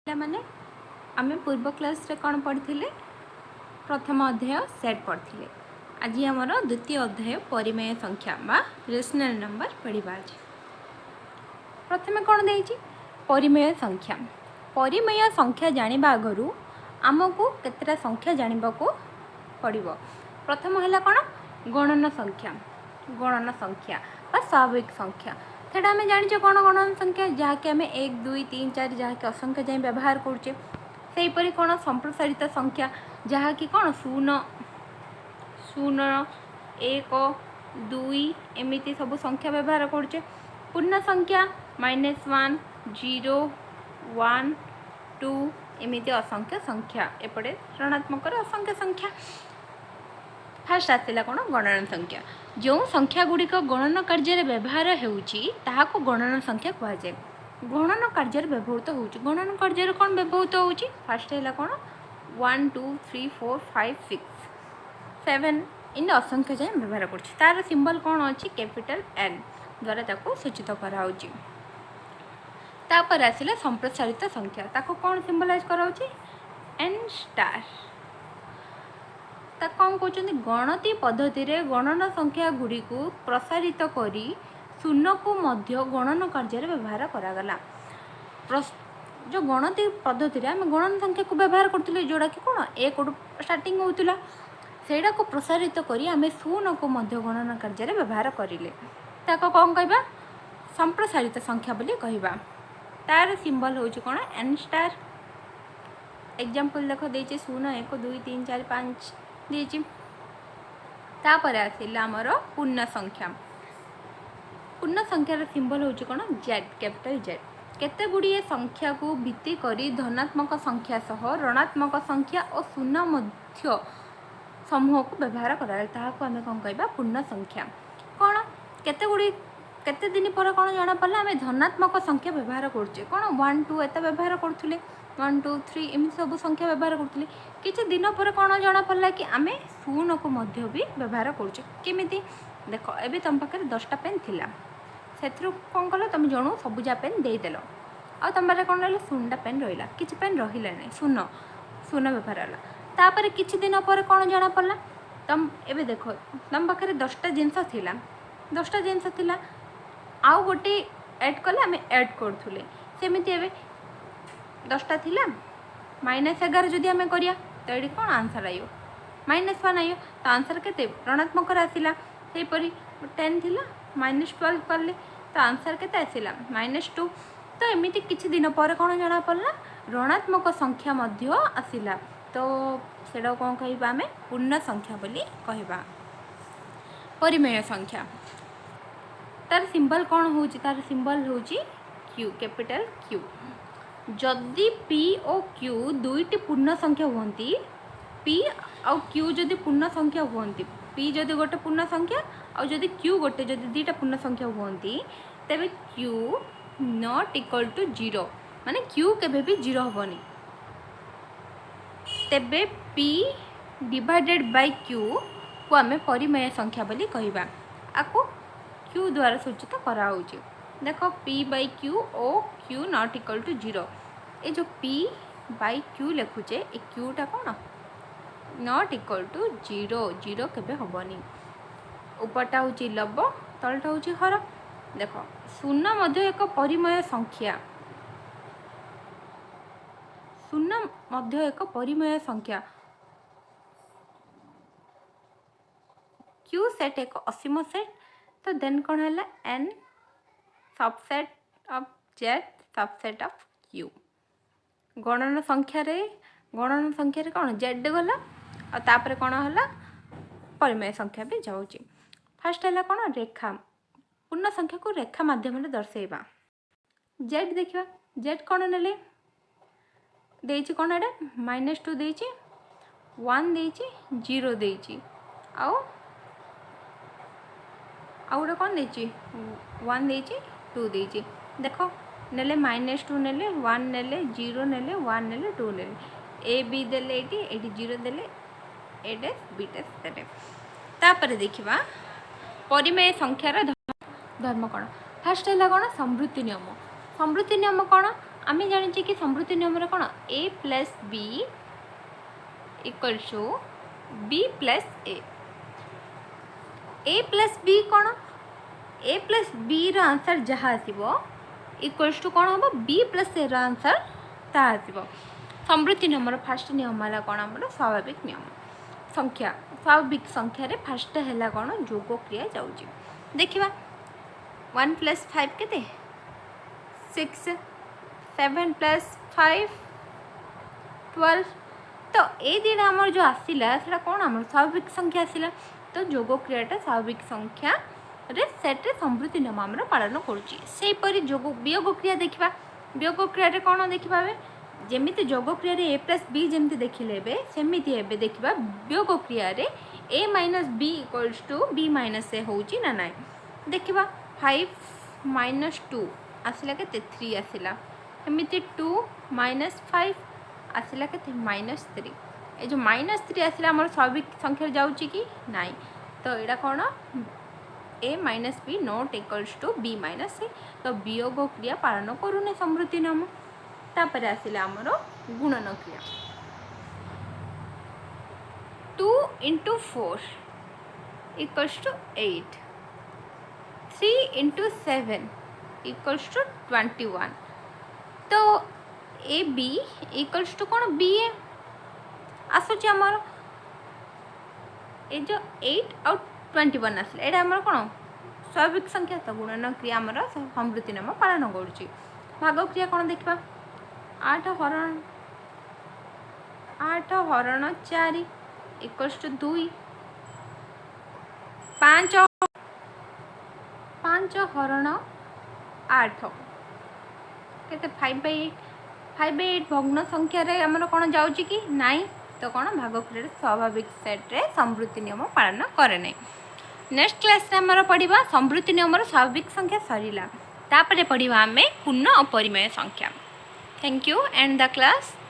ପିଲାମାନେ, ଆମେ ପୂର୍ବ କ୍ଲାସ୍ରେ କ'ଣ ପଢ଼ିଥିଲେ? ପ୍ରଥମ ଅଧ୍ୟାୟ ସେଟ୍ ପଢ଼ିଥିଲେ। ଆଜି ଆମର ଦ୍ୱିତୀୟ ଅଧ୍ୟାୟ ପରିମେୟ ସଂଖ୍ୟା ବା ରେସନାଲ୍ ନମ୍ବର ପଢ଼ିବା ଆଜି। ପ୍ରଥମେ କ'ଣ ଦେଇଛି? ପରିମେୟ ସଂଖ୍ୟା। ପରିମେୟ ସଂଖ୍ୟା ଜାଣିବା ଆଗରୁ ଆମକୁ କେତେଟା ସଂଖ୍ୟା ଜାଣିବାକୁ ପଡ଼ିବ। ପ୍ରଥମ ହେଲା କ'ଣ? ଗଣନ ସଂଖ୍ୟା। ଗଣନ ସଂଖ୍ୟା ବା ସ୍ୱାଭାବିକ ସଂଖ୍ୟା, ସେଇଟା ଆମେ ଜାଣିଛେ। କ'ଣ ଗଣନ ସଂଖ୍ୟା? ଯାହାକି ଆମେ 1, 2, 3, 4, ଯାହାକି ଅସଂଖ୍ୟ ଯାଏଁ ବ୍ୟବହାର କରୁଛେ। ସେହିପରି କ'ଣ? ସମ୍ପ୍ରସାରିତ ସଂଖ୍ୟା, ଯାହାକି କ'ଣ? 0, 0, 1, 2, ଏମିତି ସବୁ ସଂଖ୍ୟା ବ୍ୟବହାର କରୁଛେ। ପୂର୍ଣ୍ଣ ସଂଖ୍ୟା -1, 0, 1, 2, ଏମିତି ଅସଂଖ୍ୟ ସଂଖ୍ୟା। ଏପଟେ ଋଣାତ୍ମକର ଅସଂଖ୍ୟ ସଂଖ୍ୟା। ଫାର୍ଷ୍ଟ ଆସିଲା କ'ଣ? ଗଣନ ସଂଖ୍ୟା। ଯେଉଁ ସଂଖ୍ୟା ଗୁଡ଼ିକ ଗଣନ କାର୍ଯ୍ୟରେ ବ୍ୟବହାର ହେଉଛି, ତାହାକୁ ଗଣନ ସଂଖ୍ୟା କୁହାଯାଏ। ଗଣନ କାର୍ଯ୍ୟରେ ବ୍ୟବହୃତ ହେଉଛି। ଗଣନ କାର୍ଯ୍ୟରେ କ'ଣ ବ୍ୟବହୃତ ହେଉଛି? ଫାର୍ଷ୍ଟ ହେଲା କ'ଣ? 1, 2, 3, 4, 5, 6, 7, ଏମିତି ଅସଂଖ୍ୟ ଯାଏଁ ବ୍ୟବହାର କରୁଛି। ତା'ର ସିମ୍ବଲ୍ କ'ଣ ଅଛି? କ୍ୟାପିଟାଲ୍ ଏନ୍ ଦ୍ୱାରା ତାକୁ ସୂଚିତ କରାହେଉଛି। ତାପରେ ଆସିଲା ସମ୍ପ୍ରସାରିତ ସଂଖ୍ୟା। ତାକୁ କ'ଣ ସିମ୍ବଲାଇଜ୍ କରାହେଉଛି? N star. ତାକୁ କ'ଣ କହୁଛନ୍ତି? ଗଣତି ପଦ୍ଧତିରେ ଗଣନ ସଂଖ୍ୟା ଗୁଡ଼ିକୁ ପ୍ରସାରିତ କରି ଶୂନ୍ୟକୁ ମଧ୍ୟ ଗଣନ କାର୍ଯ୍ୟରେ ବ୍ୟବହାର କରାଗଲା। ଯେଉଁ ଗଣତି ପଦ୍ଧତିରେ ଆମେ ଗଣନ ସଂଖ୍ୟାକୁ ବ୍ୟବହାର କରୁଥିଲେ, ଯେଉଁଟାକି କ'ଣ 1ଠୁ ଷ୍ଟାର୍ଟିଂ ହେଉଥିଲା, ସେଇଟାକୁ ପ୍ରସାରିତ କରି ଆମେ ଶୂନକୁ ମଧ୍ୟ ଗଣନ କାର୍ଯ୍ୟରେ ବ୍ୟବହାର କରିଲେ, ତାକୁ କ'ଣ କହିବା? ସମ୍ପ୍ରସାରିତ ସଂଖ୍ୟା ବୋଲି କହିବା। ତାର ସିମ୍ବଲ୍ ହେଉଛି କ'ଣ? N star. ଏକ୍ଜାମ୍ପଲ୍ ଦେଖ ଦେଇଛି, 0, 1, 2, 3, 4, 5 ଦେଇଛି। ତାପରେ ଆସିଲା ଆମର ପୂର୍ଣ୍ଣ ସଂଖ୍ୟା। ପୂର୍ଣ୍ଣ ସଂଖ୍ୟାର ସିମ୍ବଲ୍ ହେଉଛି କ'ଣ? Z, capital Z. କେତେ ଗୁଡ଼ିଏ ସଂଖ୍ୟାକୁ ଭିତ୍ତି କରି ଧନାତ୍ମକ ସଂଖ୍ୟା ସହ ଋଣାତ୍ମକ ସଂଖ୍ୟା ଓ ଶୂନ୍ୟ ମଧ୍ୟ ସମୂହକୁ ବ୍ୟବହାର କରାଯାଏ, ତାହାକୁ ଆମେ କ'ଣ କହିବା? ପୂର୍ଣ୍ଣ ସଂଖ୍ୟା। କ'ଣ କେତେ ଗୁଡ଼ିଏ, କେତେ ଦିନ ପରେ କ'ଣ ଜଣାପଡ଼ିଲା? ଆମେ ଧନାତ୍ମକ ସଂଖ୍ୟା ବ୍ୟବହାର କରୁଛେ। କ'ଣ 1, 2 ଏତେ ବ୍ୟବହାର କରୁଥିଲେ, 1, 2, 3, ଏମିତି ସବୁ ସଂଖ୍ୟା ବ୍ୟବହାର କରୁଥିଲେ। କିଛି ଦିନ ପରେ କ'ଣ ଜଣାପଡ଼ିଲା କି ଆମେ ଶୂନକୁ ମଧ୍ୟ ବି ବ୍ୟବହାର କରୁଛେ। କେମିତି? ଦେଖ, ଏବେ ତୁମ ପାଖରେ 10ଟା ପେନ୍ ଥିଲା। ସେଥିରୁ କ'ଣ କଲ? ତୁମେ ଜଣକୁ ସବୁଜା ପେନ୍ ଦେଇଦେଲ। ଆଉ ତୁମ ପାଖରେ କ'ଣ ରହିଲା? ଶୂନଟା ପେନ୍ ରହିଲା। କିଛି ପେନ୍ ରହିଲା ନାହିଁ। ଶୂନ ଶୂନ ବ୍ୟବହାର ହେଲା। ତାପରେ କିଛି ଦିନ ପରେ କ'ଣ ଜଣାପଡ଼ିଲା? ତମ ଏବେ ଦେଖ, ତୁମ ପାଖରେ 10ଟା ଜିନିଷ ଥିଲା। 10ଟା ଜିନିଷ ଥିଲା, ଆଉ ଗୋଟେ ଆଡ଼୍ କଲେ ଆମେ ଆଡ଼୍ କରୁଥିଲେ। ସେମିତି ଏବେ 10ଟା ଥିଲା, -11 ଯଦି ଆମେ କରିବା, ତ ଏଇଠି କ'ଣ ଆନ୍ସର୍ ଆସିବ? -1 ଆସିବ। ତ ଆନ୍ସର୍ କେତେ? ଋଣାତ୍ମକରେ ଆସିଲା। ସେହିପରି 10 ଥିଲା, -12 କଲେ ତ ଆନ୍ସର୍ କେତେ ଆସିଲା? -2। ତ ଏମିତି କିଛି ଦିନ ପରେ କ'ଣ ଜଣାପଡ଼ିଲା? ଋଣାତ୍ମକ ସଂଖ୍ୟା ମଧ୍ୟ ଆସିଲା। ତ ସେଇଟାକୁ କ'ଣ କହିବା ଆମେ? ପୂର୍ଣ୍ଣ ସଂଖ୍ୟା ବୋଲି କହିବା। ପରିମେୟ ସଂଖ୍ୟା, ତାର ସିମ୍ବଲ୍ କ'ଣ ହେଉଛି? ତାର ସିମ୍ବଲ୍ ହେଉଛି କ୍ୟୁ, କ୍ୟାପିଟାଲ୍ କ୍ୟୁ। ଯଦି ପି ଓ କ୍ୟୁ ଦୁଇଟି ପୂର୍ଣ୍ଣ ସଂଖ୍ୟା ହୁଅନ୍ତି, ପି ଆଉ କ୍ୟୁ ଯଦି ପୂର୍ଣ୍ଣ ସଂଖ୍ୟା ହୁଅନ୍ତି, ପି ଯଦି ଗୋଟେ ପୂର୍ଣ୍ଣ ସଂଖ୍ୟା ଆଉ ଯଦି କ୍ୟୁ ଗୋଟେ, ଯଦି ଦୁଇଟା ପୂର୍ଣ୍ଣ ସଂଖ୍ୟା ହୁଅନ୍ତି, ତେବେ Q not equal to 0, ମାନେ କ୍ୟୁ କେବେ ବି ଜିରୋ ହେବନି, ତେବେ ପି ଡିଭାଇଡେଡ଼ ବାଇ କ୍ୟୁକୁ ଆମେ ପରିମେୟ ସଂଖ୍ୟା ବୋଲି କହିବା। ଆକୁ କ୍ୟୁ ଦ୍ୱାରା ସୂଚିତ କରାହେଉଛି। ଦେଖ, P Bai Q O Q not equal to 0। ଏ ଯେଉଁ ପି ବାଇ କ୍ୟୁ ଲେଖୁଛେ, ଏ କ୍ୟୁଟା କ'ଣ? Not equal to 0। 0 କେବେ ହେବନି। ଉପରଟା ହେଉଛି ଲବ, ତଳଟା ହେଉଛି ହର। ଦେଖ, ଶୂନ୍ୟ ମଧ୍ୟ ଏକ ପରିମେୟ ସଂଖ୍ୟା। ଶୂନ୍ୟ ମଧ୍ୟ ଏକ ପରିମେୟ ସଂଖ୍ୟା। କ୍ୟୁ ସେଟ୍ ଏକ ଅସୀମ ସେଟ୍। ତ ଦେନ୍ କ'ଣ ହେଲା? N subset of Z subset of Q। ଗଣନ ସଂଖ୍ୟାରେ କ'ଣ ଜେଡ୍ ଗଲା, ଆଉ ତାପରେ କ'ଣ ହେଲା? ପରିମେୟ ସଂଖ୍ୟା ବି ଯାଉଛି। ଫାର୍ଷ୍ଟ ହେଲା କ'ଣ? ରେଖା। ପୂର୍ଣ୍ଣ ସଂଖ୍ୟାକୁ ରେଖା ମାଧ୍ୟମରେ ଦର୍ଶାଇବା। ଜେଡ୍ ଦେଖିବା। ଜେଡ୍ କ'ଣ ନେଲେ? ଦେଇଛି କ'ଣ ଏଇଟା? -2 ଦେଇଛି, 1 ଦେଇଛି, 0 ଦେଇଛି, ଆଉ ଗୋଟେ କ'ଣ ଦେଇଛି? 1 ଦେଇଛି, 2 ଦେଇଛି। ଦେଖ, ନେଲେ -2 ନେଲେ, 1 ନେଲେ, 0 ନେଲେ, 1 ନେଲେ, 2 ନେଲେ, ଏ ବି ଦେଲେ, ଏଇଠି 0 ଦେଲେ, ଏ ଡ୍ୟାସ୍ ବି ଡ୍ୟାସ୍ ଦେଲେ। ତାପରେ ଦେଖିବା ପରିମେୟ ସଂଖ୍ୟାର ଧର୍ମ କ'ଣ। ଫାର୍ଷ୍ଟ ହେଲା କ'ଣ? ସମ୍ବୃତ୍ତି ନିୟମ। ସମ୍ବୃତ୍ତି ନିୟମ କ'ଣ? ଆମେ ଜାଣିଛେ କି ସମ୍ବୃତ୍ତି ନିୟମରେ କ'ଣ A plus B equals to B plus A। A plus B କ'ଣ? ଏ ପ୍ଲସ୍ ବିର ଆନ୍ସର୍ ଯାହା ଆସିବ, ଇକ୍ୱାଲ୍ସ ଟୁ କ'ଣ ହେବ? ବି ପ୍ଲସ୍ ଏର ଆନ୍ସର୍ ତାହା ଆସିବ। ସମ୍ବୃତ୍ତି ନିୟମର ଫାର୍ଷ୍ଟ ନିୟମ ହେଲା କ'ଣ ଆମର? ସ୍ୱାଭାବିକ ନିୟମ ସଂଖ୍ୟା। ସ୍ୱାଭାବିକ ସଂଖ୍ୟାରେ ଫାର୍ଷ୍ଟ ହେଲା କ'ଣ? ଯୋଗ କ୍ରିୟା ଯାଉଛି। ଦେଖିବା, ୱାନ୍ ପ୍ଲସ୍ ଫାଇଭ୍ କେତେ? 6। 7 plus 5, 12। ତ ଏଇ ଦୁଇଟା ଆମର ଯେଉଁ ଆସିଲା, ସେଇଟା କ'ଣ ଆମର? ସ୍ୱାଭାବିକ ସଂଖ୍ୟା ଆସିଲା। ତ ଯୋଗ କ୍ରିୟାଟା ସ୍ୱାଭାବିକ ସଂଖ୍ୟାରେ ସେଟ୍ରେ ସମ୍ବୃତ୍ତି ନିୟମ ଆମର ପାଳନ କରୁଛି। ସେହିପରି ଯୋଗ ବିୟୋଗ କ୍ରିୟା ଦେଖିବା। ବିୟୋଗ କ୍ରିୟାରେ କ'ଣ ଦେଖିବା ଏବେ? ଯେମିତି ଯୋଗ କ୍ରିୟାରେ ଏ ପ୍ଲସ୍ ବି ଯେମିତି ଦେଖିଲେ ଏବେ, ସେମିତି ଏବେ ଦେଖିବା ବିୟୋଗ କ୍ରିୟାରେ A minus B equals to B minus A ହେଉଛି ନା ନାହିଁ ଦେଖିବା। ଫାଇଭ୍ ମାଇନସ୍ ଟୁ ଆସିଲା କେତେ? ଥ୍ରୀ ଆସିଲା। ଏମିତି ଟୁ ମାଇନସ୍ ଫାଇଭ୍ ଆସିଲା କେତେ? Minus three. ଏ ଯେଉଁ ମାଇନସ୍ ଥ୍ରୀ ଆସିଲା, ଆମର ସ୍ୱାଭାବିକ ସଂଖ୍ୟାରେ ଯାଉଛି କି ନାହିଁ? ତ ଏଇଟା କ'ଣ? A minus B not equals to B minus A। ତ ବିୟୋଗ କ୍ରିୟା ପାଳନ କରୁନି ସମ୍ବୃତ୍ତି ନିୟମ। ତାପରେ ଆସିଲା ଆମର ଗୁଣନ କ୍ରିୟା। 2 into 4 equals to 8, 3 into 7 equals to 21। ତ ଏ ବି ଇକ୍ୱାଲ୍ସ ଟୁ କ'ଣ? ବି ଏ ଆସୁଛି ଆମର। ଏ ଯେଉଁ ଏଇଟ୍ ଆଉ 21 ଆସିଲା, ଏଇଟା ଆମର କ'ଣ? ସ୍ୱାଭାବିକ ସଂଖ୍ୟା। ତ ଗୁଣନ କ୍ରିୟା ଆମର ସମ୍ବୃତ୍ତି ନିୟମ ପାଳନ କରୁଛି। ଭାଗ କ୍ରିୟା କ'ଣ ଦେଖିବା? 8 ହରଣ 4 ଇକ୍ୱାଲ୍ସ ଟୁ 2। 5 ହରଣ 8 କେତେ? 5 by 8। 5 by 8 ଭଗ୍ନ ସଂଖ୍ୟାରେ ଆମର କ'ଣ ଯାଉଛି କି ନାଇଁ? ତ କ'ଣ ଭାଗ କ୍ରିୟାରେ ସ୍ୱାଭାବିକ ସେଟ୍ରେ ସମ୍ବୃତ୍ତି ନିୟମ ପାଳନ କରେ ନାହିଁ। ନେକ୍ସଟ କ୍ଲାସ୍ରେ ଆମର ପଢ଼ିବା ସମ୍ବୃତ୍ତି ନିୟମର ସ୍ୱାଭାବିକ ସଂଖ୍ୟା ସରିଲା, ତାପରେ ପଢ଼ିବା ଆମେ ପୂର୍ଣ୍ଣ ଅପରିମେୟ ସଂଖ୍ୟା। Thank you, end the class.